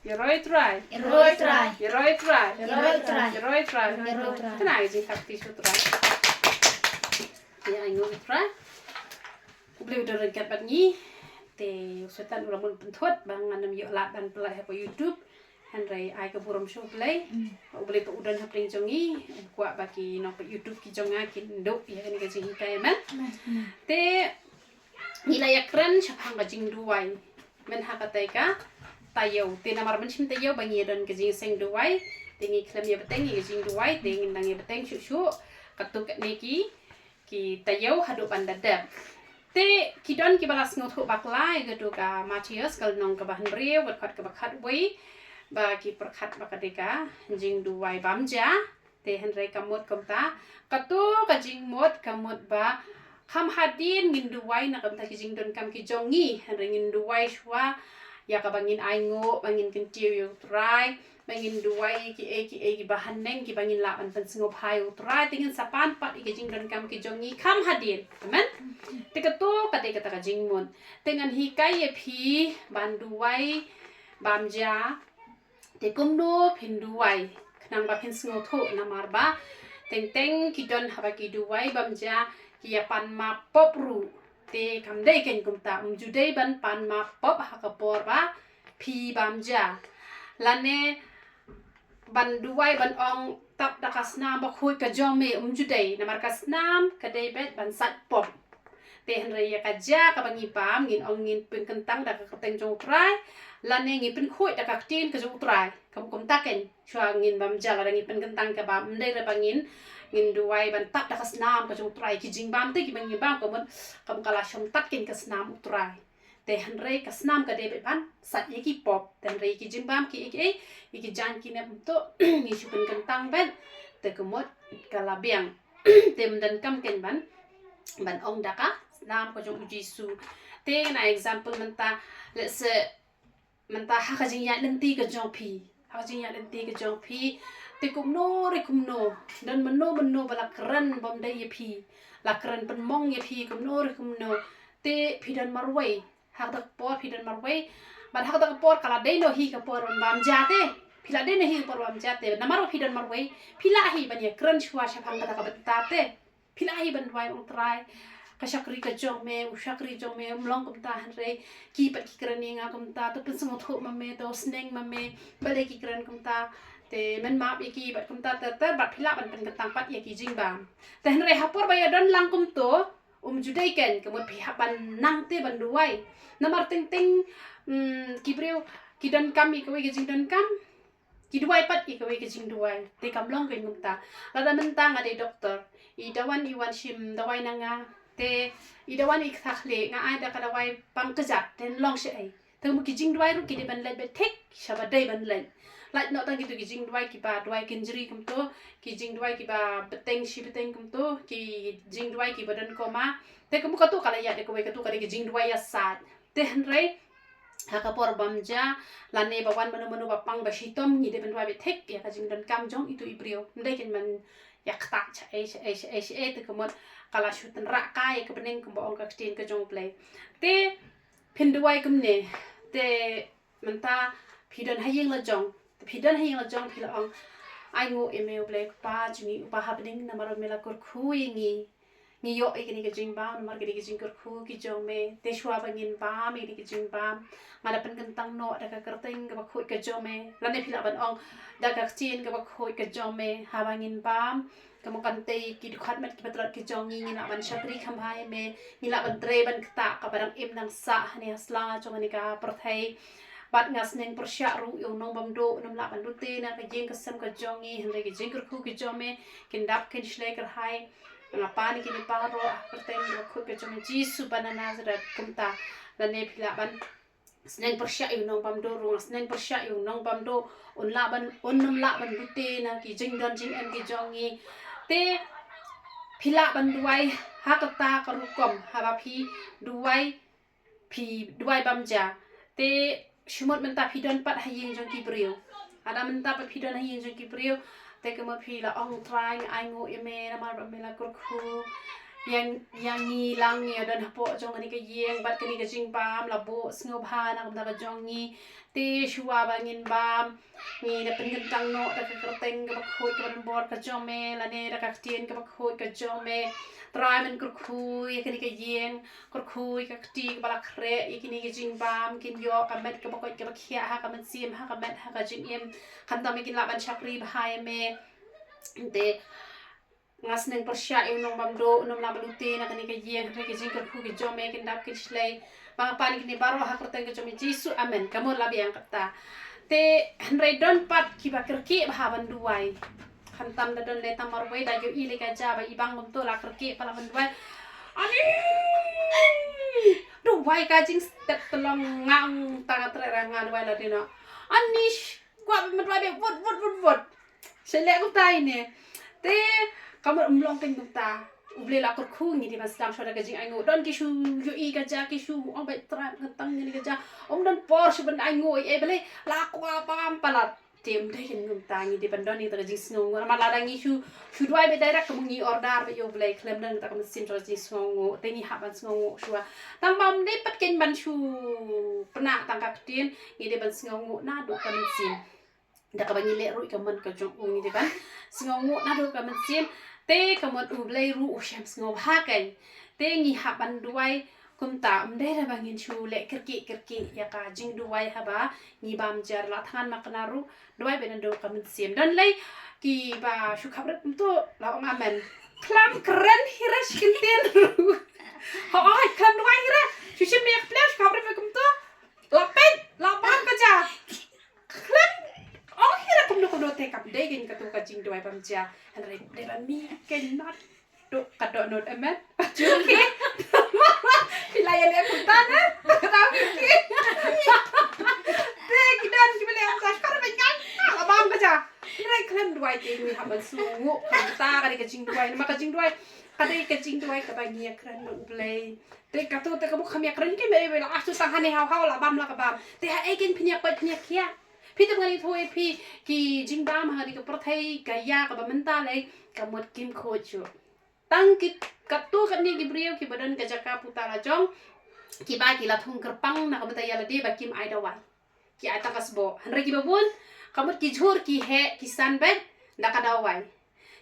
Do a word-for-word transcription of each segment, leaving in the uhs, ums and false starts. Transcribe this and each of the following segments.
Ïaroh ïa u Trai. Ïaroh ïa u Trai. Ïaroh ïa u Trai. Ïaroh ïa u Trai. Ïaroh ïa u Trai. Ïaroh ïa u Trai. Kane ka jingkyrkhu ïa u Trai. Ïa, ai nguh ïa u Trai. U Blei u don ryngkat bad ngi. Te u Soitan u la mon pynthut ba ngan ym ïoh lad ban pynlait ha ka YouTube. Hynrei ai ka burom sha U Blei. Mm. U Blei pat u don hapdeng jong ngi. Ym kwah ba ki nongpeit YouTube ki jong nga kin duh ïa kane ka jinghikai, amen. Amen. Te ngi la ïakren shaphang ka jingduwai. Myn ha katei ka taïew. Te namar mynshem taïew ba ngi ïa don ka jingseng duwai. Te ngi khlem ïa bteng ïa ka jingduwai. Te ngin nang ïa bteng shuh shuh. Katto katne ki, ki taïew haduh ban da dep. Te ki don kiba la sngewthuh bakla ïa kato ka Mathaios ka lynnong kaba hynriew, ka dkhot kaba khatwei. Ba ki pyrkhat ba ka dei ka jingduwai bam ja. Te hynrei ka mut kumta, kato ka jingmut ka mut ba kham hadien ngin duwai na ka bynta ki jingdonkam ki jong ngi, hynrei ngin duwai shuwa ïa kaba ngin ainguh, ba ngin kyntiew ïa u Trai, ba ngin duwai kiei kiei kiba haneng kiba ngin lah ban pynsngewbha ïa u Trai, te ngin sa pan pat ïa ki jingdonkam ki jong ngi kham hadien. Amen. Te kato ka dei kata ka jingmut. Te ngan hikai ïa phi ban duwai bam ja. Te kumno phin duwai khnang ba phin sngewthuh, namar ba teng teng ki don haba ki duwai bam ja ki ïa pan map pop ruh. Te kam dei kein kumta, ym ju dei ban pan map pop ha ka por ba phi bam ja. Lane ban duwai ban ong, tap da ka snam bakhuid ka jong me, ym ju dei, namar ka snam ka dei beit ban sait pop. Te hynrei ïa ka ja kaba ngi bam, ngin ong ngin pynkyntang da ka kyrteng jong u Trai, lane ngi pynkhuid da ka ktien ka jong u Trai. Kum, kumta kein, shuwa ngin bam ja lada ngi pynkyntang ka bam, ym dei re ba ngin, ngin duwai ban tap da ka snam ka jong u Trai, ki jingbam te kiba ngi bam ka mut, kum ka la shong tad kein ka snam u Trai. Te hynrei ka snam ka dei beit ban sait ïa ki pop. Te hynrei ki jingbam kiei kiei, ïa ki jaiñ ki nep kumto, ngi shu pynkyntang beit. Te ka mut ka la biang. Te ym donkam kein ban, ban ong da ka snam ka jong u Jisu. Te ngan ai example mynta, let's say, mynta ha ka jingïaid lynti ka jong phi. Ha ka jingïaid lynti ka jong phi. Te kumno re kumno, don mynno mynno ba la kren bym dei ïa phi. La kren pynmong ïa phi kumno re kumno. Te phi don marwei. Ha kata ka por phi don marwei. Bad ha kata ka por ka la dei noh hi ka por ban bam ja te. Phi la dei noh hi ka por bam ja te. Namar ba phi don marwei, phi lah hi ban ïakren shuwa shaphang kata ka bynta te. Phi lah hi ban duwai, ong Trai, ka shakri ka jong me, u shakri jong me, um long kumta hynrei ki pat ki kren ïa nga kumta, to pynsngewthuh ma me, to sneng ma me, balei ki kren kumta. Te men map ïa ki bad kumta ter ter, bad phi lah ban pynkyntang pat ïa ki jingbam. Te hynrei ha por ba ïa don lang kumto, um ju dei kein, ka mut phi hap ban nang te ban duwai. Namar teng teng, mm, ki briew ki donkam ïa kawei ka jingdonkam, ki duwai pat ïa kawei ka jingduwai. Te kam long kein kumta. Lada mynta nga dei doktor, i dawan i wan shim dawai na nga. Te i dawan i ktha khlieh, nga ai da ka dawai pang kjat, te long shaei. Te kumno ki jingduwai ruh ki dei ban leit beit thik shaba dei ban leit. Lait noh tang kito ki jingduwai kiba duwai kynjri kumto, ki jingduwai kiba bteng shi bteng kumto, ki jingduwai kiba don coma. Te kumno kato ka la ïaid da kawei, kato ka dei ki jingduwai ïasaid. Te hynrei ha ka por bam ja, lane ba wan mano mano ba pang ba shitom, ngi dei ban duwai beit thik ïa ka jingdonkam jong ito i briew. Ym dei kein ban ïa ktah shaei shaei shaei shaei, te ka mut ka la shu tynrah kai ïa ka bneng kumba ong ka ktien ka jong U Blei. Te phin duwai kumne. Te mynta phi don ha ïing la jong. Te phi don ha ïing la jong, phi la ong, ai nguh ïa me U Blei Kpa jong ngi uba ha bneng, namar ba me la kyrkhu ïa ngi. Ngi ïoh ïa kine ki jingbam namar kine ki jingkyrkhu ki jong me. Te shuwa ba ngin bam ïa kine ki jingbam, nga da pynkyntang noh da ka kyrteng kaba khuid ka jong me. Lane phi lah ban ong, da ka ktien kaba khuid ka jong me, haba ngin bam, ka mut kan tei ki dkhot met kiba tlot ki jong ngi, ngi lah ban shakri kham bha ïa me, ngi lah ban trei ban ktah kaba dang im dang sah hane ha sla jong kane ka pyrthei. Bad nga sneng pyrshah ruh ïa u nongbamduk, un ym lah ban lute na ka ïing ka sem ka jong ngi, hynrei ki jingkyrkhu ki jong me kin dap kin shlei kyrhai. Nga pan ïa kine baroh ha ka kyrteng kaba khuid ka jong me Jisu ba na Nasareth. Kumta lane phi lah ban sneng pyrshah ïa u nongbamduk ruh, nga sneng pyrshah ïa u nongbamduk, un lah ban, un ym lah ban lute na ki jingdon jingem ki jong ngi. Te phi lah ban duwai ha kata ka rukom, haba phi duwai, phi duwai bam ja. Te shu mut mynta phi don pat ha ïing jong ki briew. Lada mynta pat phi don ha ïing jong ki briew, te ka mut phi la ong, Trai, nga ai nguh ïa me namar ba me la kyrkhu. ïa ngi lang ngi don hapoh jong kane ka ïing bad kane ka jingbam la buh sngewbha na ka bynta ka jong ngi. Te shuwa ba ngin bam, ngi da pynkyntang noh da ka kyrteng kaba khuid kaba donbor ka jong me, lane da ka ktien kaba khuid ka jong me. Trai, men kyrkhu ïa kane ka ïing, kyrkhu ïa ka kti kaba la khreh ïa kine ki jingbam, kin ïoh ka met kaba koit kaba khiah ha ka mynsiem, ha ka met, ha ka jingim. Khamtam ba kin lah ban shakri bha ïa me. Te nga sneng pyrshah ïa u nongbam duh, u nongbam lute na kane ka ïing, hynrei ki jingkyrkhu ki jong me kin dap kin shlei. Ba nga pan ïa kine baroh ha ka kyrteng ka jong me Jisu, amen. Ka mut la biang kata. Te hynrei don pat kiba kyrkieh bha ban duwai. Khamtam da don leh tang marwei, da ïohi leh ka jia ba i bang kumto la kyrkieh palat ban duwai. Ani! Duwai ka jingstep tylong, nga ong, tang nga treh, nga duwai la dei noh. Ani! Kwah ban duwai beit, wut, wut, wut, wut. Sha leh kumta ine. Te ka mut ym long kein kumta. U Blei la kyrkhu, ngi dei ban sdang shuwa da ka jingainguh. Don ki shu ïohi ka jia, ki shu ong beit, Trai, khamtam ïa kane ka jia. Ym don por shuh ban ainguh ei ei, balei la kwah bam palat. Te ym dei kein kumta, ngi dei ban don ïa kata ka jingsngewnguh. Namar lada ngi shu, shu duwai beit direct, ka mut ngi order beit ïa U Blei, khlem don kata ka mynsiem jong ka jingsngewnguh. Te ngi hap ban sngewnguh shuwa. Tang ba ym dei pat kein ban shu pynah tang ka ktien, ngi dei ban sngewnguh naduh ka mynsiem. Da kaba ngi leh ruh ïa ka mon ka jong u, ngi dei ban sngewnguh naduh ka mynsiem. Te ka mut U Blei ruh u shem sngewbha kein. Te ngi hap ban duwai kumta, ym dei da ba ngin shu leh kyrkieh kyrkieh ïa ka jingduwai haba ngi bam jia. La thngan ma kane ruh, duwai beit naduh ka mynsiem. Don lei kiba shu khaprit kumto, la ong amen. Khlem kren hi re shi kyntien ruh. Hooid, khlem duwai hi re. Shu shim ïa ka pliang, shu khaprit kumto. La peit, la bam ka jia. Khlem ong hi re kumno kumno te kam dei kein kato ka jingduwai bam jia. Hynrei dei ban mih kein naduh ka dohnud, amen. Juki. Phi la ïaleh kumta ne? Kata phi ki. Te ki don kiba leh kumta, shkor ba ngan la bam ka jia. Hynrei khlem duwai te ngi hap ban sngewnguh. Kumta ka dei ka jingduwai, namar ka jingduwai ka dei ka jingduwai kaba ngi ïakren bad U Blei. Te kato te ka mut kham ïakren kein, me la ah tu tang hane haw haw la bam la ka bam. Te haei kein phin ïa koit phin ïa khiah. Phi tip ngan ïathuh ïa phi, ki jingbam ha kane ka pyrthei ka ïa kaba mynta lei ka mut kim khuid shuh. Tang ki, katto katne ki briew kiba don ka jaka puta la jong, kiba ki la thung kyrpang na ka bynta ïa lade ba kim ai dawai. Ki ai tang ka sboh. Hynrei kiba bun ka mut ki jhur, ki heh, ki san beit da ka dawai.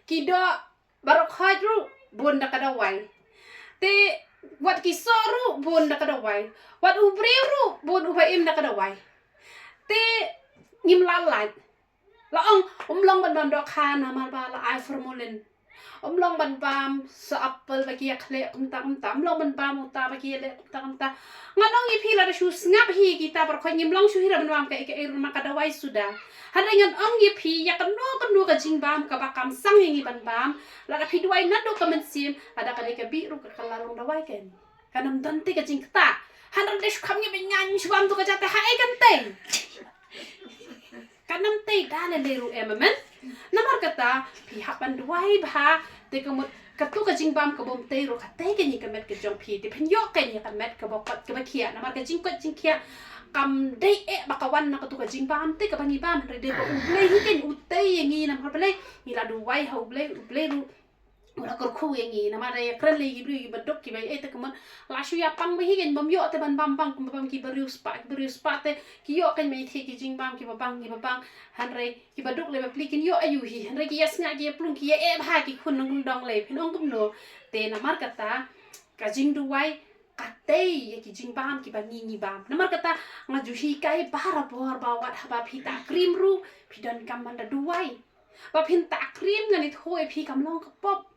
Ki doh baroh khoit ruh bun da ka dawai. Te wat ki soh ruh bun da ka dawai. Wat u briew ruh bun uba im da ka dawai. Te ngim lah lait. La ong, ym long ban bam dohkha namar ba la ai formalin. Ym long ban bam soh apple ba ki ïa khleh kumta kumta. Ym long ban bam uta ba ki ïa leh kumta kumta. Ngan ong ïa phi, lada shu sngap hi kita baroh khoit, ngim long shuh hi re ban bam kaei kaei ruh namar ka dawai suda. Hynrei ngan ong ïa phi, ïa kano kano ka jingbam kaba kam sang ïa ngi ban bam, lada phi duwai naduh ka mynsiem, lada ka dei ka bih ruh ka la long dawai kein. Kan ym don te ka jingktah. Hynrei lada shu kham ngi beit, ngan shu bam to ka jia, te haei kan tei? Kan ym tei da lei lei ruh em, amen. Namar kata phi hap ban duwai bha. Te ka mut kato ka jingbam kaba ym tei ruh ka tei kein ïa ka met ka jong phi. Te phin ïoh kein ïa ka met kaba koit kaba khiah. Namar ka jingkoit jingkhiah kam dei eh ba ka wan na kato ka jingbam te kaba ngi bam. Hynrei dei ba U Blei hi kein u tei ïa ngi, namar balei? Ngi la duwai ha U Blei, U Blei ruh u la kyrkhu ïa ngi. Namar ïa kren lei ki briew kiba duk kiba ei, te ka mut la shu ïa pang beit hi kein, bym ïoh te ban bam pang kumba bam ki briew spah. Ki briew spah te ki ïoh kein ban ïa thied ki jingbam kiba bang kiba bang. Hynrei kiba duk lei bapli kin ïoh aïu hi. Hynrei ki ïa sngap, ki ïa plung, ki ïa eh bha ki khun nongkyndong lei. Phin ong kumno? Te namar kata ka jingduwai ka tei ïa ki jingbam kiba ngi ngi bam. Namar kata nga ju hikai barabor ba wat haba phi tah cream ruh phi donkam ban da duwai. Ba phin tah cream, ngan ïathuh ïa phi, kam long ka pop.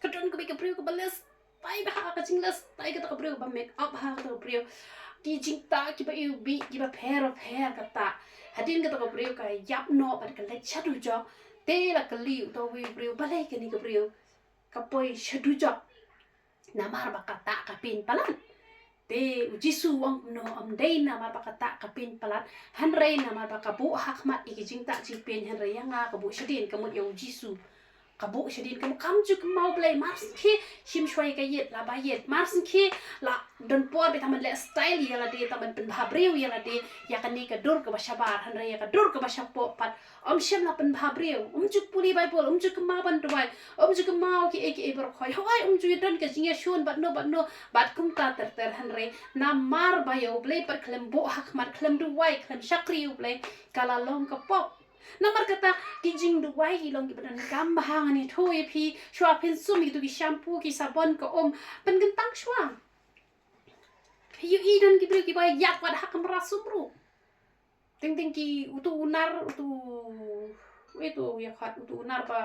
Ka don kawei ka briew kaba leh style bha, ka jingleh style kata ka briew, kaba make up ha kata ka briew. Ki jingtah kiba iwbih kiba pher pher kata. Hadien kata ka briew ka ïap noh bad ka leit sha dujok. Te la kylli uta uwei u briew, balei kane ka briew ka poi sha dujok? Namar ba ka tah ka pyn palat. Te u Jisu u ong kumno? Ym dei namar ba ka tah ka pyn palat, hynrei namar ba ka buh ha khmat ïa ki jingtah jingpyn, hynrei ïa nga ka buh shadien, ka mut ïa u Jisu. Ka buh shadien ka mut kam ju kynmaw Blei, mar sngewkhie shim shuwa ïa ka ïit, la ba ïit, mar sngewkhie la don por beit tang ban leh style ïa lade, tang ban pynbha briew ïa lade ïa kane ka dur kaba shabar, hynrei ïa ka dur kaba shapoh pat ym shym la pynbha briew. Ym ju pule Baibl, ym ju kynmaw ban duwai, ym ju kynmaw kiei kiei baroh khoit. Hooid, ym ju ïadon ka jingïashun bad no bad no, bad kumta ter ter, hynrei namar ba ïa U Blei pat khlem buh ha khmat, khlem duwai, khlem shakri U Blei, ka la long ka pop. Namar kata ki jingduwai ki long kiba donkam bha. Ngan ïathuh ïa phi, shuwa phin sum ïa kitu ki shampoo, ki sabon, ka um, pynkyntang shuwa. Phi ïohi don ki briew kiba ïap wat ha kamra sum ruh. Teng teng ki, utu u nar, utu, utu ïa khat, utu u nar ba,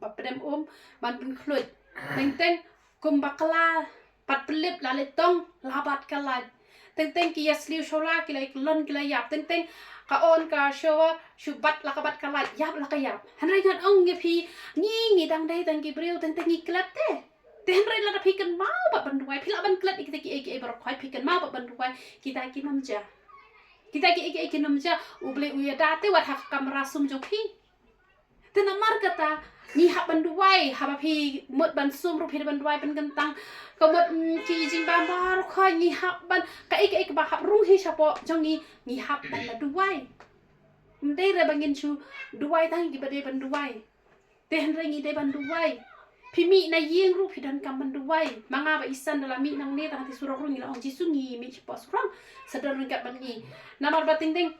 ba pdem um ban pynkhluit. Teng teng kum bakla pat pynlip la leit tong, la bat ka light. Teng teng ki ïasliew shola, ki la ïa kyllon, ki la ïap. Teng teng ka on ka shower, shu bat la ka bat ka light, ïap la ka ïap. Hynrei ngan ong ïa phi, ngi, ngi dang dei tang ki briew, teng teng ngi klet te. Te hynrei lada phi kynmaw bad ban duwai, phi lah ban klet ïa kita kiei kiei baroh khoit, phi kynmaw bad ban duwai, kita kim jia. Kita kiei kiei kim jia, U Blei u ïada te wat ha ka kamra sum jong phi. Te namar kata ngi hap ban duwai, haba phi mut ban sum ruh phi dei ban duwai pynkyntang. Ka mut, mm, ki jingbam baroh khoit ngi hap ban, kaei kaei kaba hap rung hi shapoh jong ngi, ngi hap ban la duwai. Ym dei re ba ngin shu duwai tang kiba dei ban duwai. Te hynrei ngi dei ban duwai. Phi mih na ïing ruh phi donkam ban duwai. Ma nga bad i San da la mih nangne tang ha te surok ruh ngi la ong, Jisu, ngi mih shapoh surok, sa don ryngkat bad ngi. Namar ba teng teng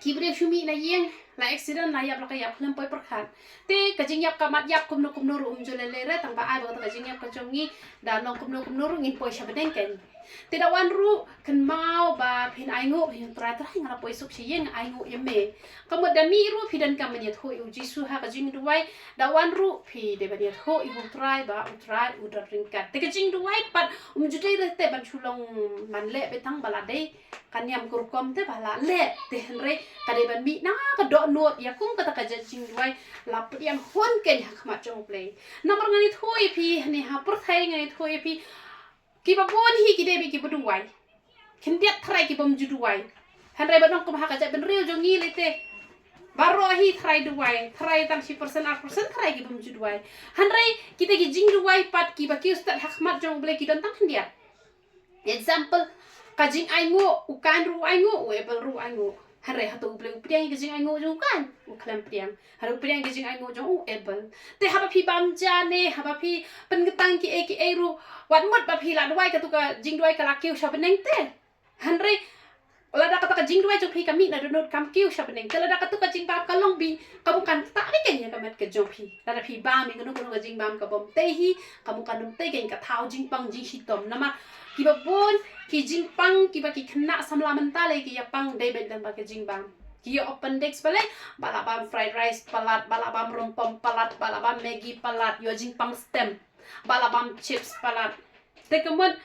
ki briew shu mih na ïing, la accident, la ïap la ka ïap, khlem poi pyrkhat. Te ka jingïap ka mat ïap kumno kumno ruh ym ju lei lei re, tang ba ai ba kata ka jingïap ka jong ngi da long kumno kumno ruh ngin poi sha bneng keiñ. Te da wan ruh kynmaw ba phin ainguh, phin, Trai, Trai, nga la poi suk sha ïing, ainguh ïa me. Ka mut da mih ruh phi donkam ban ïathuh ïa U Jisu ha ka jingduwai. Da wan ruh phi dei ban ïathuh ïa U Trai ba U Trai u don ryngkat. Te ka jingduwai pat ym ju dei re te ban shu long ban leh beit tang ba la dei ka niam ka rukom te ba la leh. Te hynrei ka dei ban mih na ka dohnud ïa kum kata ka jingduwai, la pdiang hun keiñ ha khmat jong U Blei. Namar ngan ïathuh ïa phi, hangne ha pyrthei ngan ïathuh ïa phi, kiba bun hi ki dei beit kiba duwai. Khyndiat tharai ki bym ju duwai. Hynrei ba nang kum ha ka jaitbynriew jong ngi lei te, baroh hi tharai duwai, tharai tang shi percent, ar percent tharai ki bym ju duwai. Hynrei kita ki jingduwai pat kiba kiew stet ha khmat jong U Blei ki don tang khyndiat. Example, ka jingainguh, u Kain ruh u ainguh, u Abel ruh u ainguh. Hynrei hato U Blei u pdiang ïa ka jingainguh jong u Kain? U khlem pdiang. Hynrei u pdiang ïa ka jingainguh jong u Abel. Te haba phi bam ja ne, haba phi pynkyntang kiei kiei ruh, wat mut ba phi la duwai katu ka jingduwai ka la kiew sha bneng te. Hynrei lada kata ka jingduwai jong phi ka mih na dohnud, kam kiew sha bneng, te lada katu ka jingbam ka long bih, ka bym kan ktah beit keiñ ïa ka met ka jong phi. Lada phi bam ïa kano kano ka jingbam ka bym tei hi, ka bym kan ym tei keiñ, ka thaw jingpang jingshitom. Namar kiba bun ki jingpang kiba ki khynnah samla mynta lei ki ïa pang dei beit lyngba ka jingbam. Ki ïoh appendix balei? Ba la bam fried rice palat, ba la bam rympom palat, ba la bam Maggi palat, ïoh jingpang stem, ba la bam chips palat. Te ka mut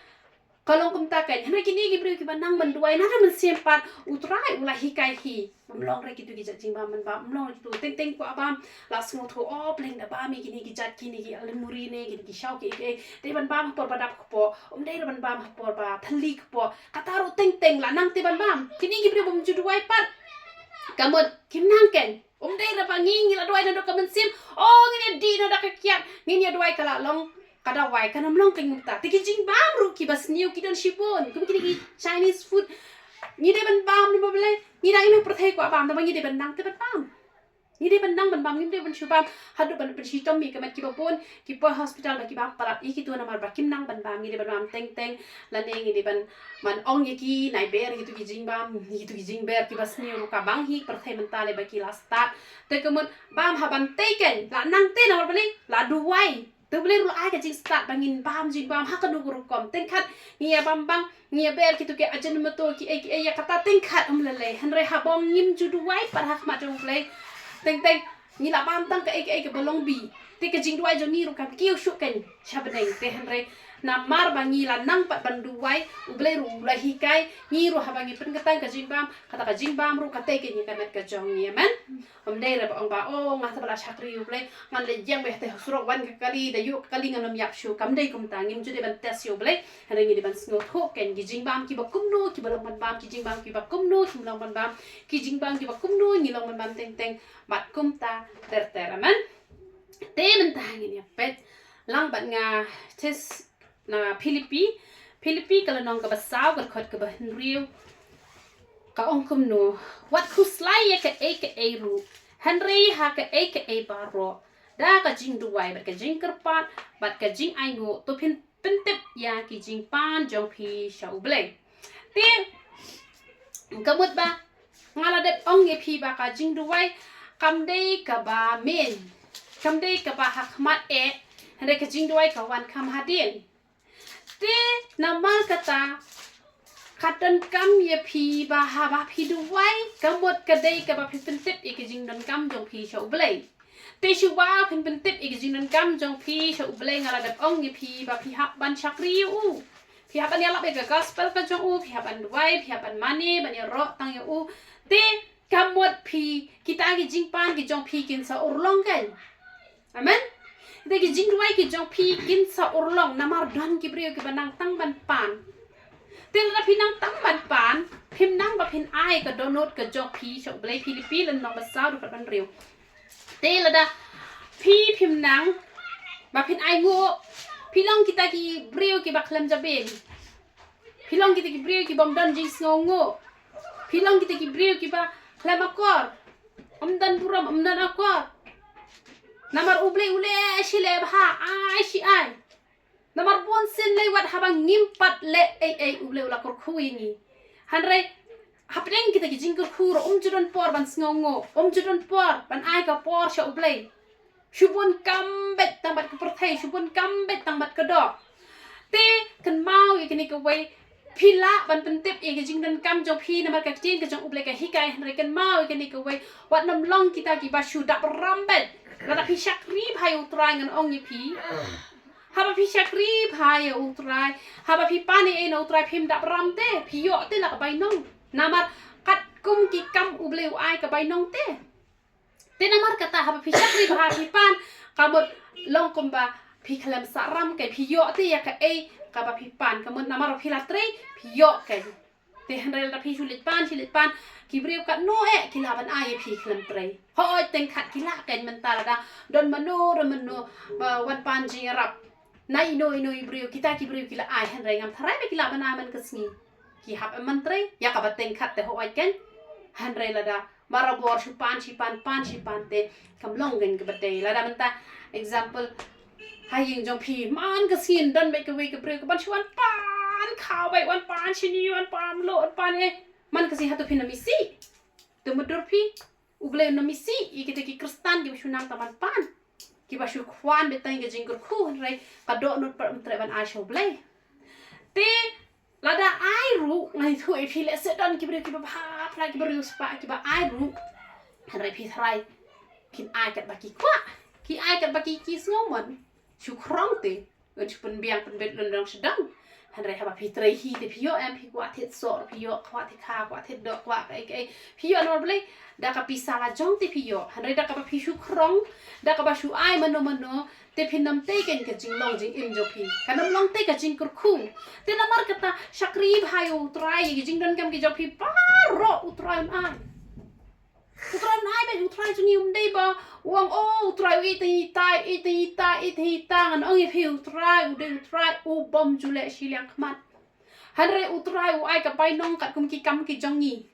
ka long kumta keiñ. Hynrei kine ki briew kiba nang ban duwai na ka mynsiem pat, U Trai u la hikai hi. Ym long re kitu ki jait jingbam ban bam, ym long re kitu. Teng teng kwah bam, la sngewthuh, oh, pleng da bam ïa kine ki jait, kine ki almuri ne, kine ki shaw kiei kiei, dei ban bam ha por ba dap kpoh, ym dei re ban bam ha por ba thylli kpoh. Kata ruh teng teng la nang te ban bam. Kine ki briew bym ju duwai pat, ka mut kim nang keiñ. Ym dei re ba ngi, ngi la duwai naduh ka mynsiem, oh, ngin ïa dih noh da ka kiad, ngin ïa duwai, ka la long ka dawai, kan ym long keiñ kumta. Te ki jingbam ruh kiba sniew ki don shibun, kum kine ki Chinese food. Ngi dei ban bam ne balei? Ngi dang im ha pyrthei kwah bam, namar ngi dei ban nang te ban bam. Ngi dei ban nang ban bam, ngim dei ban shu bam haduh ban pynshitom ïa ka met. Kiba bun ki poi hospital ba ki bam palat ïa kitu namar ba kim nang ban bam. Ngi dei ban bam teng teng, lane ngi dei ban, ban ong ïa ki nai ber ïa kitu ki jingbam, ïa kitu ki jingber kiba sniew ruh ka bang hi, pyrthei mynta lei ba ki la stad. Te ka mut bam ha ban tei keiñ, la nang te namar balei? La duwai. Te U Blei ruh la ai ka jingstad ba ngin bam jingbam ha kano ka rukom. Teng khat ngi ïa bam bang, ngi ïa ber kitu ki Ajinomoto kiei kiei, ïa kata teng khat ym lei lei. Hynrei haba ngim ju duwai pat ha khmat jong U Blei, teng teng ngi la bam tang kaei kaei kaba long bih. Te ka jingduwai jong ngi ruh kam kiew shuh keiñ sha bneng. Te hynrei namar ba ngi la nang pat ban duwai, U Blei ruh u la hikai ngi ruh, haba ngi pynkyntang ka jingbam, kata ka jingbam ruh ka tei keiñ ïa ka met ka jong ngi. Amen. Ym dei re ba ong ba, oh, nga sa ba la shakri ïa U Blei, ngan leit ïeng beit ha te ha surok, wan ka kali, da ïuh ka kali, ngan ym ïap shuh. Kam dei kumta. Ngim ju dei ban test ïa U Blei, hynrei ngi dei ban sngewthuh keiñ ki jingbam kiba kumno kiba long ban bam, ki jingbam kiba kumno kim long ban bam, ki jingbam kiba kumno ngi long ban bam teng teng. Bad kumta ter ter. Amen. Te mynta ngin ïa peit lang bad nga, test na Philippi, Philippi ka lynnong kaba saw ka dkhot kaba hynriew. Ka ong kumno: Wat khuslai ïa kaei kaei ruh, hynrei ha kaei kaei baroh, da ka jingduwai bad ka jingkyrpad bad ka jingainguh, to phin pyntip ïa ki jingpan jong phi sha U Blei. Te ka mut ba nga la dep ong ïa phi ba ka jingduwai kam dei kaba main, kam dei kaba ha khmat eh, hynrei ka jingduwai ka wan kham hadien. Te namar kata, ka donkam ïa phi ba haba phi duwai, ka mut ka dei kaba phi pyntip ïa ki jingdonkam jong phi sha U Blei. Te shuwa phin pyntip ïa ki jingdonkam jong phi sha U Blei, nga la dep ong ïa phi ba phi hap ban shakri ïa u. Phi hap ban ïalap ïa ka gospel ka jong u, phi hap ban duwai, phi hap ban mane, ban ïaroh tang ïa u. Te ka mut phi, kita ki jingpan ki jong phi kin sa urlong kan. Amen. Te ki jingduwai ki jong phi kin sa urlong, namar don ki briew kiba nang tang ban pan. Te lada phi nang tang ban pan, phim nang ba phin ai ka dohnud ka jong phi sha U Blei. Philippi lynnong ba saw dkhot ba hynriew. Te lada phi phim nang ba phin ainguh, phi long kita ki briew kiba khlem jabieng. Phi long kita ki briew kibym don jingsngewnguh. Phi long kita ki briew kiba khlem akor. Ym don burom, ym don akor. Namar U Blei u leh shi leh bha, ai shi ai. Namar bunsien lei wat haba ngim pat leh ei ei, U Blei u la kyrkhu ïa ngi. Hynrei hapdeng kita ki jingkyrkhu ruh ym ju don por ban sngewnguh, ym ju don por ban ai ka por sha U Blei. Shu bun kam beit tang bad ka pyrthei, shu bun kam beit tang bad ka doh. Te kynmaw ïa kane kawei, phi lah ban pyntip ïa ka jingdonkam jong phi namar ka ktien ka jong U Blei ka hikai, hynrei kynmaw ïa kane kawei, wat nym long kita kiba shu dap ram beit. Lada phi shakri bha ïa U Trai, ngan ong ïa phi, haba phi shakri bha ïa U Trai, haba phi pan ei ei na U Trai, phim dap ram te, phi ïoh te la ka bainong. Namar katkum ki kam U Blei u ai ka bainong te. Te namar kata haba phi shakri bha phi pan, ka mut long kumba phi khlem sah ram, ka phi ïoh te ïa kaei kaba phi pan, ka mut namar phi la trei phi ïoh ka. Te hynrei lada phi shu leit pan, shu leit pan, ki briew katno eh ki lah ban ai ïa phi khlem trei. Hooid, teng khat ki lah kan, mynta lada don mano re mano ba wan pan jingïarap na ino ino i briew, kita ki briew ki la ai, hynrei ngam tharai ba ki lah ban ai man ka sngi. Ki hap em man trei, ïa kaba teng khat te hooid kan. Hynrei lada barabor shu pan shi pan, pan shi pan te kam long kan kaba dei. Lada mynta example, ha ïing jong phi man ka sngi don beit kawei ka briew kaban shu wan pan khaw beit, wan pan shini, wan pan loh, wan pan eh. Man ka sngi hato phin ym isih? To mutdur phi, U Blei un ym isih ïa kita ki Khristan kiba shu nang tang ban pan, kiba shu khwan beit tang ïa ka jingkyrkhu, hynrei ka dohnud pat ym treh ban ai sha U Blei. Te lada ai ruh, nga ïathuh ïa phi, lehse don ki briew kiba bha phla, ki briew spah kiba ai ruh, hynrei phi tharai kin ai katba ki kwah, ki ai katba ki, ki sngew mon. Shu khrong te, un shu pynbiang pynbeit lyndoh sdang. Hynrei haba phi trei hi te phi ïoh em, phi kwah thied soh phi ïoh, kwah thied kha, kwah thied doh, kwah kaei kaei phi ïoh, namar balei? Da ka pisa la jong te phi ïoh. Hynrei da kaba phi shu khrong, da kaba shu ai mano mano, te phin ym tei kan ka jinglong jingim jong phi, kan ym long te ka jingkyrkhu. Te namar kata shakri bha ïa U Trai, ïa ki jingdonkam ki jong phi baroh U Trai un ai. U Trai un ai beit. U Trai jong ngi um dei ba u ong, oh, U Trai u ïeit ïa ita, ïeit ïa ita, ïeit ïa ita. Ngan ong ïa phi, U Trai u dei U Trai u bym ju leh shiliang khmat. Hynrei U Trai u ai ka bainong katkum ki kam ki jong ngi.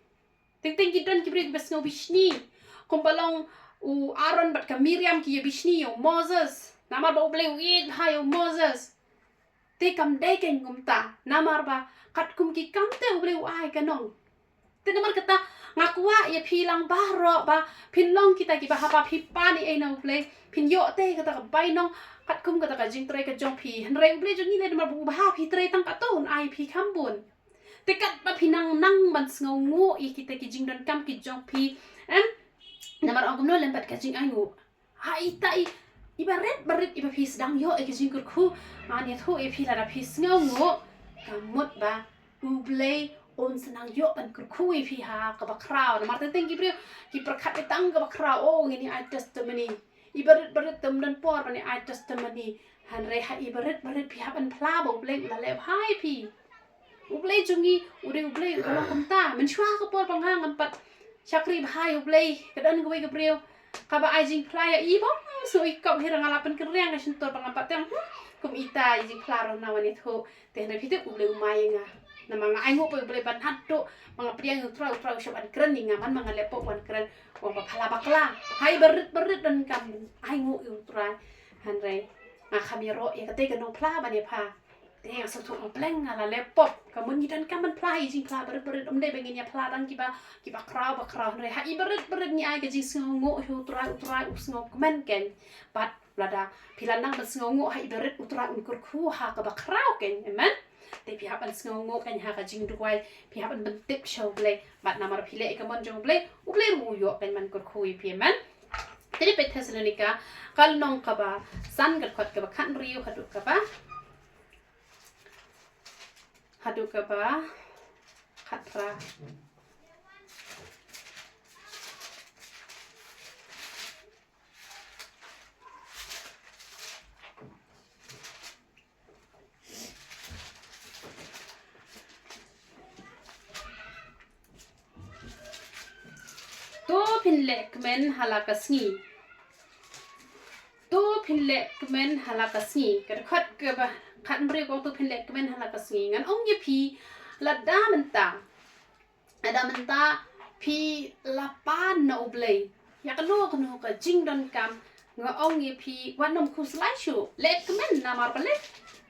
Teng teng ki don ki briew kiba sngew bishni, kumba long u Aaron bad ka Miriam ki ïa bishni ïa u Moses, namar ba U Blei u ïeit bha ïa u Moses. Te kam dei kan kumta, namar ba katkum ki kam te U Blei u ai ka nong. Te namar kata nga kwah ïa phi lang baroh ba phin long kita kiba haba phi pan ei ei na U Blei, phin ïoh te kata ka bainong katkum kata ka jingtrei ka jong phi. Hynrei U Blei jong ngi leh namar ba u bha, phi trei tang katto un ai phi kham bun. Te katba phi nang nang ban sngewnguh ïa kita ki jingdonkam ki jong phi, em, namar ong kumno lem bad ka jingainguh. Ha ita i, iba rit ba rit iba phi sdang ïoh ïa ki jingkyrkhu, ngan ïathuh ïa phi, lada phi sngewnguh, ka mut ba U Blei un sdang ïoh ban kyrkhu ïa phi ha kaba khraw. Namar teng teng ki briew ki pyrkhat ïa tang kaba khraw, oh, ngin ïa ai testimony. Iba rit ba rit te ym don por ban ïa ai testimony. Hynrei ha iba rit ba rit phi hap ban phla ba U Blei u la leh bha ïa phi. U Blei jong ngi u dei U Blei uba long kumta. Mynshuwa ka por ba nga ngam pat shakri bha ïa U Blei, ka don kawei ka briew kaba ai jingphla ïa i bym Sngew ïakop hi ruh nga la pynkynriang ka shyntur ba ngam pat tip. Hmm, kum ita i jingphla ruh na wan ïathuh. Te hynrei phi tip U Blei u mai ïa nga. Namar nga ainguh pat U Blei ban haduh ba nga pdiang ïa U Trai, U Trai u shah ban kren ïa nga man ma nga leh pop wan kren. Wan ba pha la bakla. Hai barit barit donkam ainguh ïa U Trai. Hynrei nga kham ïaroh ïa katei ka nongphla ban ïa pha. Te nga sngewthuh nga pleng nga la leh pop. Ka mut ngi donkam ban phla ïa jingphla barit barit, ym dei ba ngin ïa phla tang kiba, kiba khraw ba khraw, hynrei ha i barit barit ngi ai ka jingsngewnguh ïa U Trai, U Trai u sngewkmen kein. Bad lada phi la nang ban sngewnguh ha i barit, U Trai un kyrkhu ha kaba khraw kein. Amen. Te phi hap ban sngewnguh kein ha ka jingduwai, phi hap ban pyntip sha U Blei. Bad namar phi leh ïa ka mon jong U Blei, U Blei ruh u ïoh kein ban kyrkhu ïa phi. Amen. Te dei peit Thessalonika ka lynnong kaba san, ka dkhot kaba khathynriew haduh kaba haduh kaba khatphra. To phin leh kmen ha la ka sngi. To phin leh kmen ha la ka sngi. Ka dkhot kaba khathynriew ka ong to phin leh kmen ha la ka sngi. Ngan ong ïa phi, lada mynta, lada mynta phi la pan na U Blei ïa kano kano ka jingdonkam, nga ong ïa phi, wat nym khuslai shuh, leh kmen namar balei?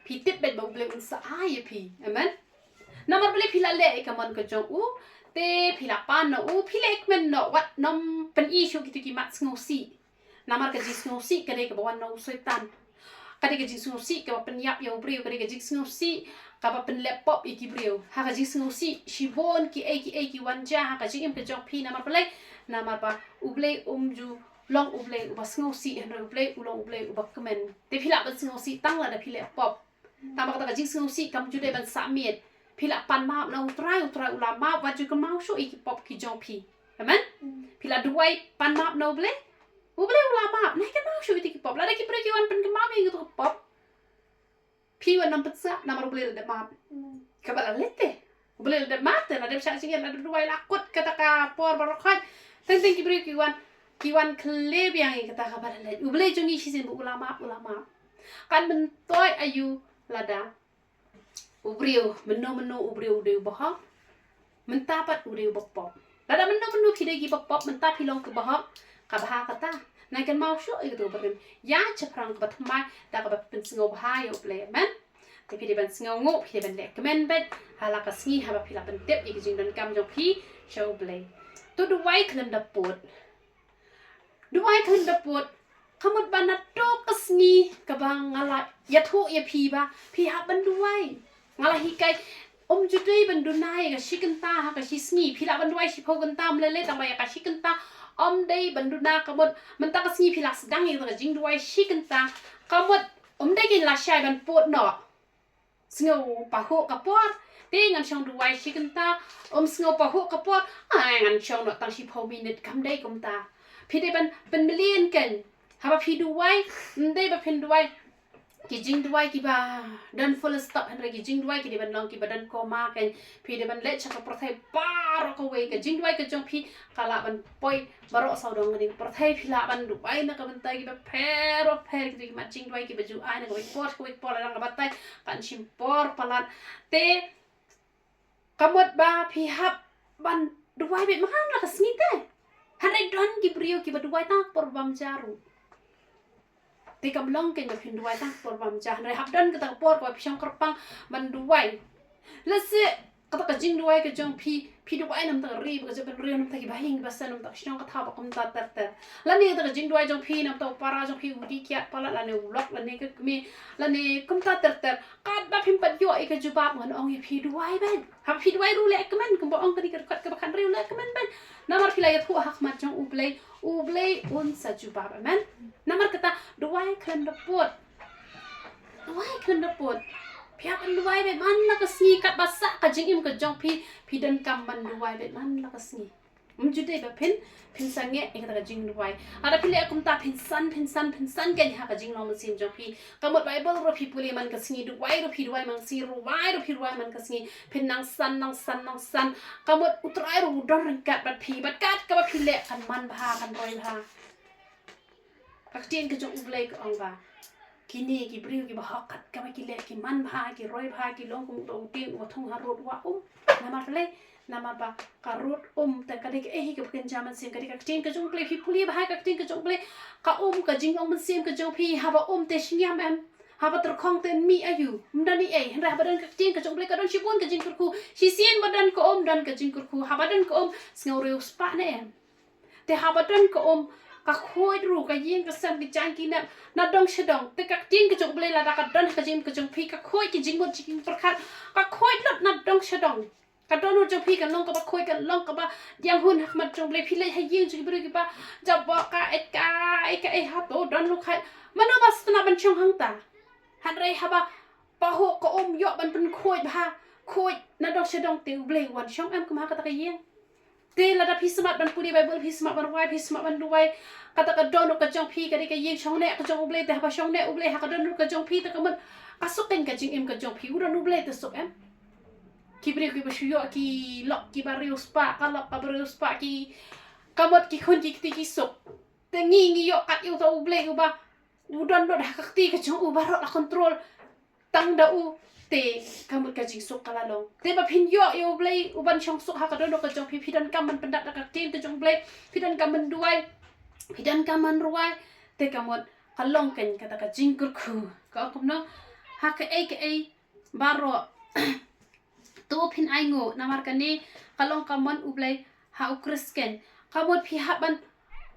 Phi tip beit ba U Blei un sa ai ïa phi. Amen. Namar balei? Phi la leh ïa ka mon ka jong u, te phi la pan na u, phi leh kmen noh, wat nym pyni shuh kito ki mat sngewsih. Namar ka jingsngewsih ka dei kaba wan na u Soitan. Ka dei ka jingsngewsih kaba pynïap ïa u briew, ka dei ka jingsngewsih kaba pynleh pop ïa ki briew. Ha ka jingsngewsih shibun kiei kiei ki wan jia ha ka jingim ka jong phi. Namar balei? Namar ba U Blei um ju long U Blei uba sngewsih, hynrei U Blei u long U Blei uba kmen. Te phi lah ban sngewsih tang lada phi leh pop. Tang ba kata ka jingsngewsih kam ju dei ban sah miet. Phi lah pan map na U Trai, U Trai u la map, wat ju kynmaw shuh ïa ki pop ki jong phi. Amen. Phi la duwai pan map na U Blei, U Blei u la map. Nai kynmaw shuh ïa ki pop. Lada ki briew ki wan pynkynmaw ïa ki pop, phi wan nym pynsah namar U Blei la dep map. Kaba la leit te. U Blei la dep map te, la dep shah jingim, la dep duwai, la kut kata ka por baroh khoit. Teng teng ki briew ki wan, ki wan khleh biang ïa kata kaba la leit. U Blei jong ngi shisien ba u la map, u la map. Kan myntoi aïu lada u briew, mynno mynno u briew u dei uba hok, mynta pat u dei uba pop. Lada mynno mynno phi dei kiba pop, mynta phi long kiba hok, ka bha kata. Nai kynmaw shuh ïa kata u barim. Ïa shaphrang kaba thymmai da kaba pynsngewbha ïa U Blei. Amen. Te phi dei ban sngewnguh, phi dei ban leh kmen beit ha la ka sngi haba phi la pyntip ïa ka jingdonkam jong phi sha U Blei. To duwai khlem da pud. Duwai khlem da pud. Ka mut ba naduh ka sngi kaba nga la ïathuh ïa phi ba phi hap ban duwai. Nga la hikai, ym ju dei ban duna ïa ka shi kynta ha ka shi sngi. Phi lah ban duwai shiphew kynta, ym lei lei, tang ba ïa ka shi kynta ym dei ban duna. Ka mut mynta ka sngi phi la sdang ïa ka jingduwai shi kynta. Ka mut ym dei kein lashai ban pud noh. Sngew pahuh ka por, te ngan shong duwai shi kynta. Ym sngew pahuh ka por, ai, ngan shong noh tang shiphew minit, kam dei kumta. Phi dei ban pynmlien kein. Haba phi duwai, ym dei ba phin duwai ki jingduwai kiba don full stop, hynrei ki jingduwai ki dei ban long kiba don comma kein. Phi dei ban leit sha ka pyrthei baroh kawei. Ka jingduwai ka jong phi ka lah ban poi baroh sawdong kane ka pyrthei. Phi lah ban duwai na ka bynta kiba pher ba pher, kito ki mat jingduwai kiba ju ai na kawei ka por, kawei ka por, la dang ka batai, kan shim por palat. Te ka mut ba phi hap ban duwai beit man la ka sngi te. Hynrei don ki briew kiba duwai tang ka por bam ja ruh. Te kam long kein ba phin duwai tang ka por bam ja, hynrei hap don kata ka por kaba phi shong kyrpang ban duwai. Lehse kata ka jingduwai ka jong phi, phi duwai na ka bynta ka ri ba ka jingpynriah, na ka bynta kiba ïing kiba sem, na ka bynta ka shnong ka thaw bad kumta ter ter. Lane kata ka jingduwai jong phi na ka bynta u para jong phi u dih kiad palat, lane u lok, lane ka kmie, lane kumta ter ter. Katba phim pat ïoh ïa ka jubab, ngan ong ïa phi, duwai beit. Haba phi duwai ruh leh kmen, kumba ong kane ka dkhot kaba khathynriew, leh kmen beit. Namar phi la ïathuh ha khmat jong U Blei, U Blei un sa jubab. Amen. Namar kata, duwai khlem da pud. Duwai khlem da pud. Phi hap ban duwai beit man la ka sngi, katba sah ka jingim ka jong phi, phi donkam ban duwai beit man la ka sngi. Ym ju dei ba phin, phin sangeh ïa kata ka jingduwai. Lada phi leh kumta, phin san, phin san, phin san kein ha ka jinglong mynsiem jong phi. Ka mut Baibl ruh phi pule man ka sngi, duwai ruh phi duwai man ka sngi, rwai ruh phi rwai man ka sngi. Phin nang san, nang san, nang san. Ka mut U Trai ruh u don ryngkat bad phi, bad kat kaba phi leh kan man bha, kan roi bha. Ka ktien ka jong U Blei ka ong ba kine ki briew kiba hok kat kaba ki leh, ki man bha, ki roi bha, ki long kum uta u dieng uba thung ha rud wah um. Namar balei? Namar ba ka rud um te ka dei kaei hi kaba kynja mynsiem, ka dei ka ktien ka jong U Blei. Phi pule bha ka ktien ka jong U Blei. Ka um, ka jinglong mynsiem ka jong phi, haba um te shngiam em? Haba tyrkhong te mih aïu? Ym don ei ei. Hynrei haba don ka ktien ka jong U Blei ka don shibun ka jingkyrkhu. Shisien ba don ka um, don ka jingkyrkhu. Haba don ka um, sngew riewspah ne em? Te haba don ka um, ka khuid ruh, ka ïing ka sem, ki jaiñ ki nep, na dong sha dong. Te ka ktien ka jong U Blei lada ka don ha ka jingim ka jong phi, ka khuid ki jingmut jingpyrkhat, ka khuid lut na dong sha dong. Ka dohnud jong phi kan long kaba khuid, kan long kaba diang hun ha khmat jong U Blei. Phi leit ha ïing jong ki briew kiba jabok ka, eh, ka, eh, ka, eh, hato don ruh khuid. Mano ba sngewtynnat ban shong hangta? Hynrei haba pahuh ka um ïoh ban pynkhuid bha, khuid na dong sha dong, te U Blei u wan shong em kum ha kata ka ïing? Te lada phi smat ban pule Baibl, phi smat ban rwai, phi smat ban duwai, kata ka dohnud ka jong phi ka dei ka ïing shongneh ka jong U Blei, te haba shongneh U Blei ha ka dohnud ka jong phi, te ka mut ka suk kein ka jingim ka jong phi. U don U Blei te suk em? Ki briew kiba shu ïoh ki lok kiba riewspah, ka lok kaba riewspah, ki, ka mut ki khun ki kti ki suk. Te ngi ngi ïoh kat ïa uta U Blei uba u don lut ha ka kti ka jong u baroh la control tang da u, te ka mut ka jingsuk ka la long. Te ba phin ïoh ïa U Blei u ban shong suk ha ka dohnud ka jong phi, phi donkam ban pyndap da ka ktien ka jong U Blei, phi donkam ban duwai, phi donkam ban rwai, te ka mut ka long kein kata ka jingkyrkhu. Ka ong kumno? Ha kaei kaei baroh to phin ainguh, namar kane ka long ka mon U Blei ha u Khrist kein. Ka mut phi hap ban,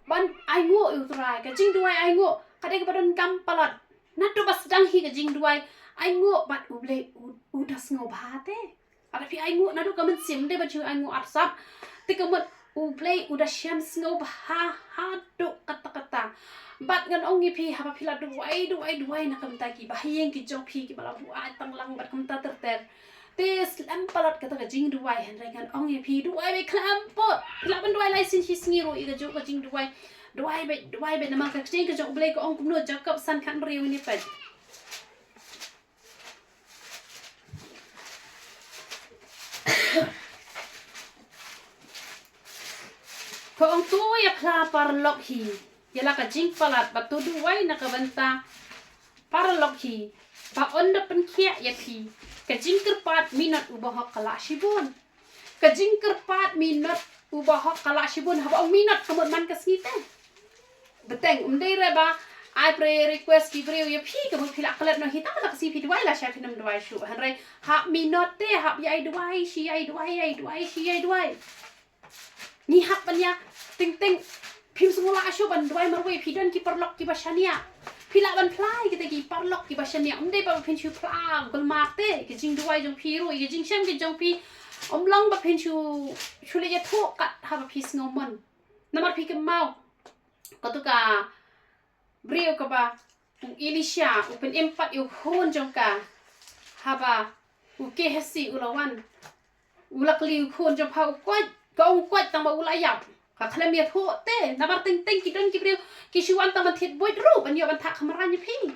ban ainguh ïa U Trai. Ka jingduwai ainguh ka dei kaba donkam palat. Naduh ba sdang hi ka jingduwai, ainguh bad U Blei u, u da sngewbha te. Lada phi ainguh naduh ka mynsiem, ym dei ban shu ainguh arsap. Te ka mut U Blei u da shem sngewbha haduh katta katta. Bad ngan ong ïa phi, haba phi la duwai, duwai, duwai na ka bynta ki bahaïing ki jong phi kiba la buaid tang lang bad kumta ter ter, te slem palat kata ka jingduwai, hynrei ngan ong ïa phi, duwai beit khlem put. Phi lah ban duwai lai sien shi sngi ruh ïa kajuh ka jingduwai. Duwai beit, duwai beit, namar ka ktien ka jong U Blei ka ong kumno, Jakob san khathynriew, ngi peit. Ka ong, to ïa phla paralok hi ïa la ka jingpalat, bad to duwai na ka bynta paralok hi, ba un da pynkhiah ïa phi. Ka jingkyrpad minot u bahok ka lah shibun. Ka jingkyrpad minot u bahok ka lah shibun. Haba ong minot ka mut man ka sngi te. Bteng, ym dei re ba ai prayer request ki briew ïa phi ka mut phi lah klet noh hi, tang kata ka sngi phi duwai lashai, phin ym duwai shuh. Hynrei hap minot te, hap ïai duwai, shi ïai duwai, ïai duwai, shi ïai duwai. Ngi hap ban ïa teng teng, phim sngewlah shuh ban duwai marwei. Phi don ki paralok kiba shaniah, phi lah ban phla ïa kita ki paralok kiba shaniah. Ym dei ba phin shu phla gulmar te. Ki jingduwai jong phi ruh, ki jingshem ki jong phi, ym long ba phin shu, shu leit ïathuh kat haba phi sngewmon. Namar phi kynmaw kato ka briew kaba u Elisha u pynim pat ïa u khun jong ka. Haba u Gehazi u la wan, u la kylli u khun jong pha, u koit, ka ong u koit tang ba u la ïap. Ka khlem ïathuh te, namar teng teng ki don ki briew ki shu wan tang ban thied buit ruh ban ïoh ban thah khamran ïa phi.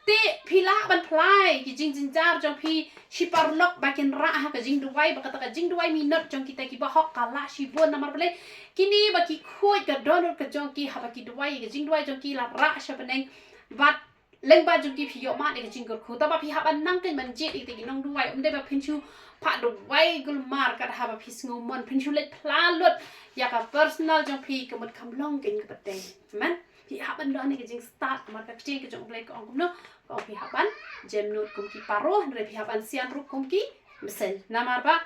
Te phi lah ban phla ïa ki jingjynjar jong phi, shi paralok ba kin rah ha ka jingduwai, ba kata ka jingduwai minot jong kita ki bahok ka lah shibun. Namar balei? Kine ba ki khuid ka dohnud ka jong ki, haba ki duwai, ka jingduwai jong ki la rah sha bneng. Bad lyngba jong ki phi ïoh mad ïa ka jingkyrkhu. Te ba phi hap ban nang kein ban jied ïa kita ki nongduwai. Ym dei ba phin shu phah duwai gulmar kat haba phi sngewmon, phin shu leit phla lut ïa ka personal jong phi, ka mut kam long kein kaba dei. Amen. Phi hap ban don ïa ka jingstad, namar ka ktien ka jong U Blei ka ong kumno? Ka ong phi hap ban jemnud kum ki paro, hynrei phi hap ban sian ruh kum ki bseiñ. Namar ba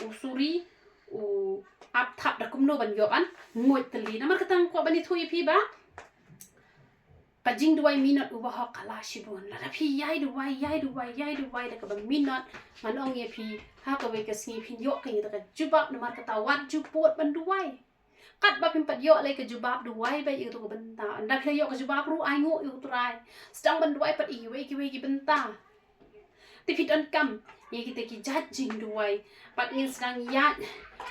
u suri u ap thap da kumno ban ïoh ban nguid tylli. Namar kata nga kwah ban ïathuh ïa phi ba ka jingduwai minot u bahok ka lah shibun. Lada phi ïai duwai, ïai duwai, ïai duwai da kaba minot, ngan ong ïa phi, ha kawei ka sngi phin ïoh kein ïa ka jubab, namar kata wat ju pud ban duwai. Katba phim pat ïoh lei ka jubab, duwai beit ïa kato ka bynta. Ynda phi la ïoh ka jubab ruh, ainguh ïa U Trai. Sdang ban duwai pat ïa kiwei kiwei ki bynta. Te phi donkam ïa kita ki jait jingduwai. Bad ngin sdang ïaid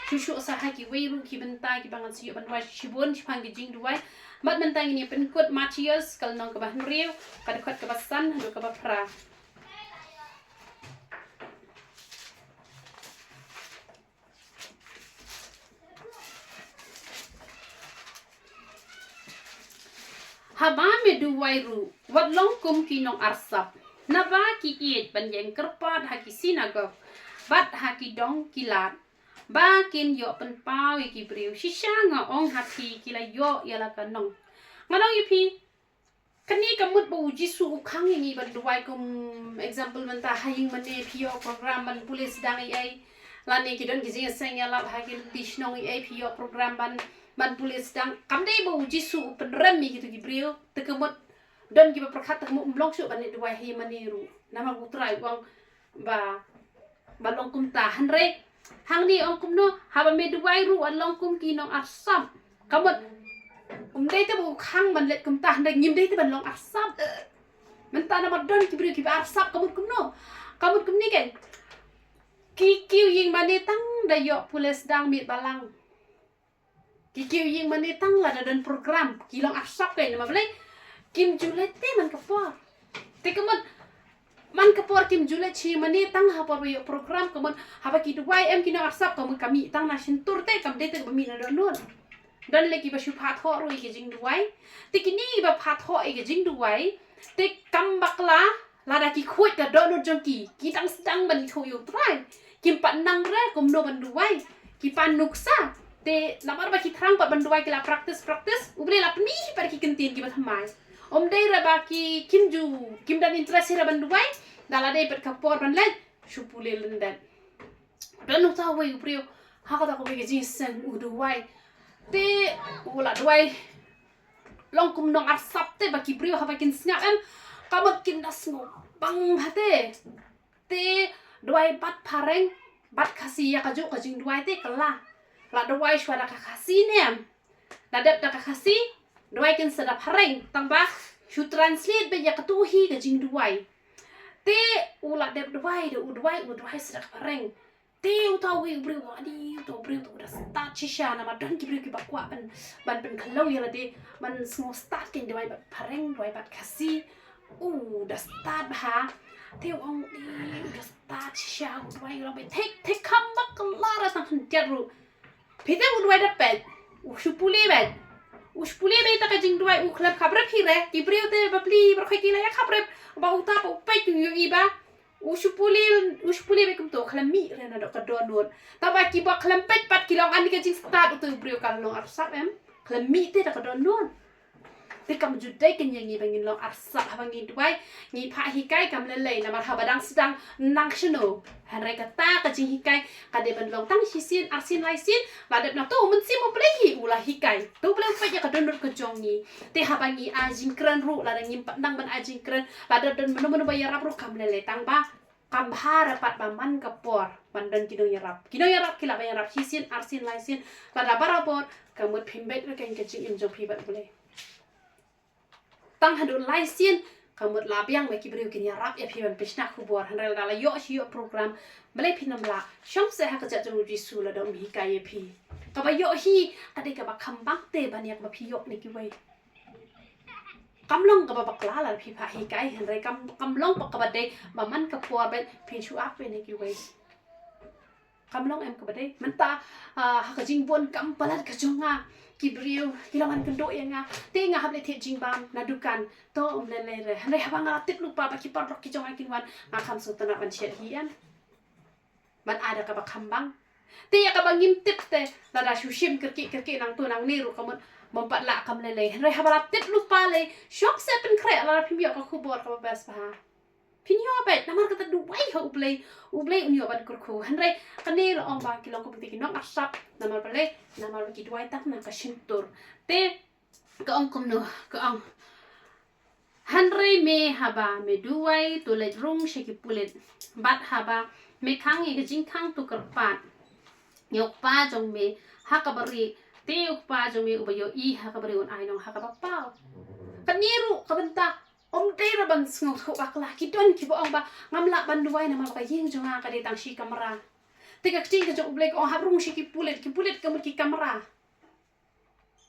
shuh shuh sa ha kiwei ruh ki bynta kiba ngan sa ïoh ban duwai shibun shaphang ki jingduwai. Bad mynta ngin ïa pynkut Mathaios ka lynnong kaba hynriew, ka dkhot kaba san haduh kaba phra. Haba me duwai ruh, wat long kum ki nongarsap, naba ki ïeit ban ïeng kyrpad ha ki synagog bad ha ki dong ki lad, ba kin ïoh pynpaw ïa ki briew. Shisha nga ong ha phi, ki la ïoh ïa la ka nong. Nga ong ïa phi, kane ka mut ba u Jisu u khang ïa ngi ban duwai, kum example mynta ha ïing mane phi ïoh program ban pule sdang ei ei, lane ki don ki jingïaseng ïalap ha ki lynti shnong ei ei, phi ïoh program ban, ban pule sdang. Kam dei ba u Jisu u pynrem ïa kito ki briew, te ka mut don kiba pyrkhat te ka mut ym long shuh ban leit duwai ha ïing mane ruh. Namar u Trai u ong ba, ba long kumta. Hynrei hangne ong kumno, haba me duwai ruh wat long kum ki nongarsap. Ka mut, ym dei te ba u khang ban leit kumta, hynrei ngim dei te ban long arsap. Mynta namar don ki briew kiba arsap, ka mut kumno? Ka mut kumne keiñ. Ki kiew ïing mane tang da ïoh pule sdang miet balang. Ki kiew ïing mane tang lada don program, ki long arsap keiñ, namar balei? Kim ju leit te man ka por. Te ka mut, man ka por kim ju leit sha ïing mane tang ha por ba ïoh program, ka mut haba ki duwai em ki nongarsap, ka mut ka mih tang na shyntur te, kam dei te ba mih na dohnud. Don lei kiba shu phah thoh ruh ïa ki jingduwai. Te kine kiba phah thoh ïa ki jingduwai, te kam bakla lada ki khuid ka dohnud jong ki, ki dang sdang ban ithuh ïa u Trai. Kim pat nang re kumno ban duwai. Ki pan nuksa. Te namar ba ki thrang pat ban duwai ki la practice, practice. U Blei la pynmih pat ki kyntien kiba thymmai. Ym dei re ba ki kim ju, kim don interest re ban duwai. Da la dei pat ka por ban leit, shu pule lyndet. Don uta uwei u briew ha kata kawei ka jingïaseng u duwai. Te u la duwai long kum nongarsap te ba ki briew haba kin sngap em, ka mut kin da sngewbang ha te. Te duwai bad phareng bad Khasi ïa kajuh ka jingduwai te ka la. La duwai shuwa da ka Khasi ne em. La dep da ka Khasi, duwai kin sa da phareng, tang ba shu translate beit ïa kato hi ka jingduwai. Te u la dep duwai, da u duwai, u duwai sa da ka phareng. Te uta uwei u briew, ani, uta u briew, uta u da stad shisha, namar don ki briew kiba kwah ban, ban pynkhyndew ïa lade, ban sngewstad keiñ duwai bad phareng, duwai bad Khasi. U da stad bha. Te u ong, u da stad shisha, u duwai u long beit thik, thik kham bakla re tang khyndiat ruh. Phi te u duwai da peit, u shu pule beit. U shu pule beit ta ka jingduwai, u khlem khaprep hi re. Ki briew te ba pli ba khoi ki la ïa khaprep. Ba uta ba u peit u ïohi ba u shu pule, u shu pule beit kumto, khlem mih re na doh ka dohnud. Tangba kiba khlem peit pat ki long ani ka jingstad, uto u briew ka long arsap em. Khlem mih te da ka dohnud. Te kam ju dei keiñ ïa ngi ba ngin long arsap haba ngi duwai, ngi phah hikai kam lei lei, namar haba dang sdang nang shano. Hynrei kata ka jinghikai ka dei ban long tang shisien, arsien, laisien, la dep na to u Mynsiem u Blei hi u la hikai. To u Blei u peit ïa ka dohnud ka jong ngi. Te haba ngi ai jingkren ruh, lada ngim pat nang ban ai jingkren, lada don mano mano ba ïarap ruh kam lei lei, tangba kam bha re pat ba man ka por ban don ki nongïarap. Ki nongïarap ki lah ban ïarap shisien, arsien, laisien, lada barabor, ka mut phim beit re keiñ ka jingim jong phi bad u Blei. Tang haduh laisien, ka mut la biang ba ki briew kin ïarap ïa phi ban pynshna khubor, hynrei lada la ïoh shi ïoh program, balei phin ym lah shong seh ha ka jait jong u Jisu lada um hikai ïa phi. Kaba ïoh hi ka dei kaba kham bang te ban ïa kaba phi ïoh na kiwei. Kam long kaba bakla lada phi phah hikai, hynrei kam, kam long pat kaba dei ba man ka por beit phin shu ap ïa na kiwei. Kam long em kaba dei. Mynta, ah, ha ka jingbun kam palat ka jong nga, ki briew ki la wan kynduh ïa nga. Te nga hap leit thied jingbam na dukan. To ym lei lei re. Hynrei haba nga la tip lypa ba ki paralok ki jong nga kin wan, nga kham sngewtynnat ban shet hi em. Ban ai da kaba kham bang. Te ïa kaba ngim tip te, lada shu shim kyrkieh kyrkieh nangto nangne ruh ka mut ym pat lah, kam lei lei. Hynrei haba la tip lypa lei, shong seh pynkhreh lada phim ïoh ka khubor kaba best bha. Phin ïoh beit, namar kata duwai ha u Blei, u Blei un ïoh ban kyrkhu. Hynrei kane la ong ba ki long kum kita ki nongarsap, namar balei, namar ba ki duwai tang na ka shyntur. Te ka ong kumno, ka ong, hynrei me haba me duwai, to leit rung sha ki pulit. Bad haba me khang ïa ka jingkhang, to kyrpad ïa u Kpa jong me ha kaba rieh, te u Kpa jong me uba ïohi ha kaba rieh un ai nong ha kaba paw. Kane ruh ka bynta, ym dei re ban sngewthuh bakla. Ki don kiba ong ba ngam lah ban duwai namar ba ka ïing jong nga ka dei tang shi kamra. Te ka ktien ka jong u Blei ka ong hap rung sha ki pulit, ki pulit ka mut ki kamra.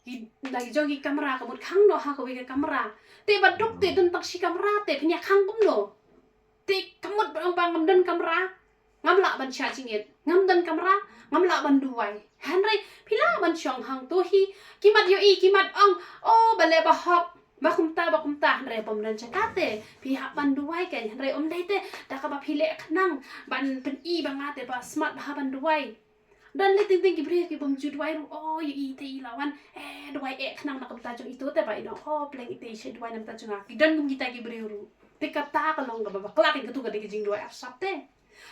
Ki, na ki jong ki kamra ka mut khang noh ha kawei ka kamra. Te ba duk te don tang shi kamra te phin ïa khang kumno? Te ka mut ba ong ba ngam don kamra, ngam lah ban shah jingit. Ngam don kamra, ngam lah ban duwai. Hynrei phi lah ban shong hangto hi. Ki mat ïohi, ki mat ong, o balei ba hok. Ba kumta, ba kumta, hynrei bym don jaka te phi hap ban duwai kein, hynrei ym dei te da kaba phi leh khnang ban pyni ba nga te ba smat bha ban duwai. Don lei teng teng ki briew ki bym ju duwai ruh, o ïohi te i la wan, eh, duwai eh khnang na ka bynta jong ito te ba i ong, o pleng ite i shu duwai na ka bynta jong nga. Ki don kum kita ki briew ruh. Te kata ka long kaba bakla kein, katu ka dei ka jingduwai arsap te.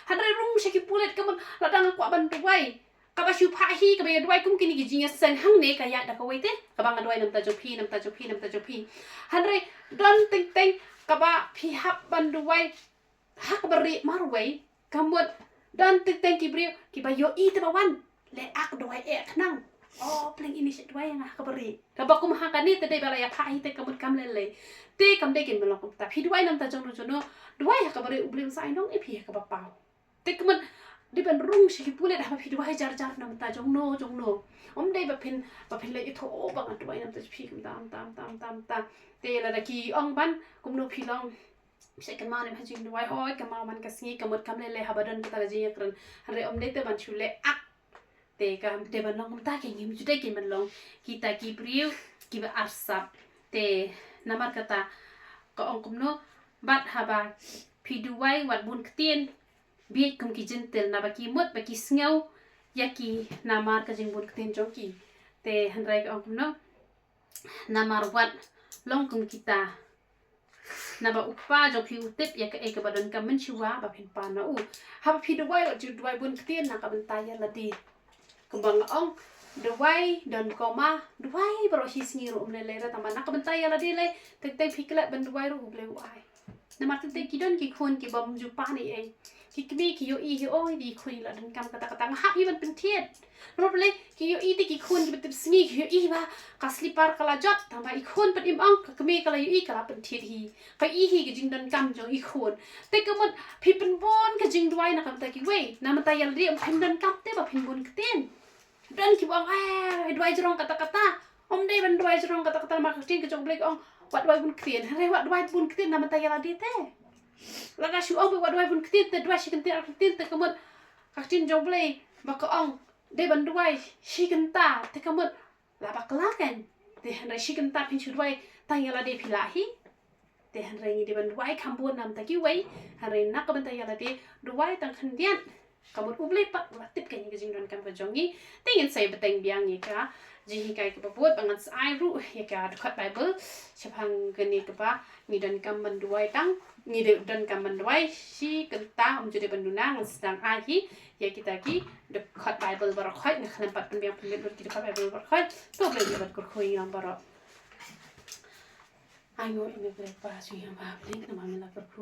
Hynrei rung sha ki pulit ka mut lada nga kwah ban duwai, kaba shu phah hi kaba ïa duwai kum kine ki jingïaseng hangne ka ïaid da kawei te, kaba nga duwai na ka bynta jong phi, na ka bynta jong phi, na ka bynta jong phi. Hynrei don teng teng kaba phi hap ban duwai ha kaba rieh marwei, ka mut don teng teng ki briew kiba ïohi te ba wan, leh ak duwai eh khnang. O pleng ine shu duwai ïa nga ha kaba rieh. Kaba kum ha kane te dei ba la ïa phah hi te ka mut kam lei lei. Te kam dei kein ban long kumta. Phi duwai na ka bynta jong no jong no, duwai ha kaba rieh, U Blei un sa ai nong ïa phi ha kaba paw. Te ka mut dei ban rung sha ki pulit haba phi duwai jar jar na ka bynta jong no jong no. Ym dei ba phin, ba phin leh ithuh, o ba nga duwai na ka bynta jong phi kumta, kumta, kumta, kumta, kumta. Te lada ki ong ban kumno phi long, phi sa kynmaw ne ha jingduwai, hooid kynmaw man ka sngi, ka mut kam lei lei haba don kata ka jingïakren. Hynrei ym dei te ban shu leh ak. Te ka dei ban long kumta kein, ngim ju dei kein ban long kita ki briew kiba arsap. Te namar kata ka ong kumno, bad haba phi duwai wat bun ktien, bieit kum ki Jentil, naba ki mut ba ki sngew ïa ki namar ka jingbun ktien jong ki. Te hynrei ka ong kumno, namar wat long kum kita, naba U Kpa jong phi u tip ïa kaei kaba donkam mynshuwa ba phin pan na u. Haba phi duwai wat ju duwai bun ktien na ka bynta ïa lade. Kumba nga ong, duwai don koma, duwai baroh shi sngi ruh ym lei lei re, tangba na ka bynta ïa lade lei, teng teng phi klet ban duwai ruh U Blei u ai. Namar teng teng ki don ki khun ki bym ju pan ei ei. Ki kmie ki ïohi hi, oi, dei i khun i la donkam kata kata, nga hap hi ban pynthied. Namar balei? Ki ïohi te ki khun kiba tip sngi ki ïohi ba ka slipar ka la jot, tangba i khun pat im ong, ka kmie ka la ïohi ka la pynthied hi. Ka ïohi hi ka jingdonkam jong i khun. Te ka mut phi pynbun ka jingduwai na ka bynta kiwei, na ka bynta ïa lade ym phin donkam te ba phin bun ktien. Don kiba ong, eh, duwai jrong kata kata. Ym dei ban duwai jrong kata kata, namar ka ktien ka jong U Blei ka ong wat duwai bun ktien. Hynrei wat duwai bun ktien na ka bynta ïa lade te. Lada shu ong ba wat duwai bun ktien te, duwai shi kyntien ar kyntien te ka mut ka ktien jong U Blei ba ka ong dei ban duwai shi kynta te ka mut la bakla kein. Te hynrei shi kynta phin shu duwai tang ïa lade phi lah hi. Te hynrei ngi dei ban duwai kham bun na ka bynta kiwei, hynrei na ka bynta ïa lade duwai tang khyndiat. Ka mut U Blei pat u la tip kein ïa ka jingdonkam ka jong ngi. Te ngin sa ïa bteng biang ïa ka jinghikai kaba bud, ba ngan sa ai ruh ïa ka dkhot Baibl shaphang kane kaba ngi donkam ban duwai tang, ngi dei donkam ban duwai shi kynta, ym ju dei ban duna. Ngan sdang ai hi ïa kita ki dkhot Baibl baroh khoit, nga khlem pat pynbiang pynbit lut ki dkhot Baibl baroh khoit. To U Blei un ïa ban kyrkhu ïa ngi baroh. Ai nguh ïa me Blei Kpa jong ngi, ba ha bneng, namar me la kyrkhu.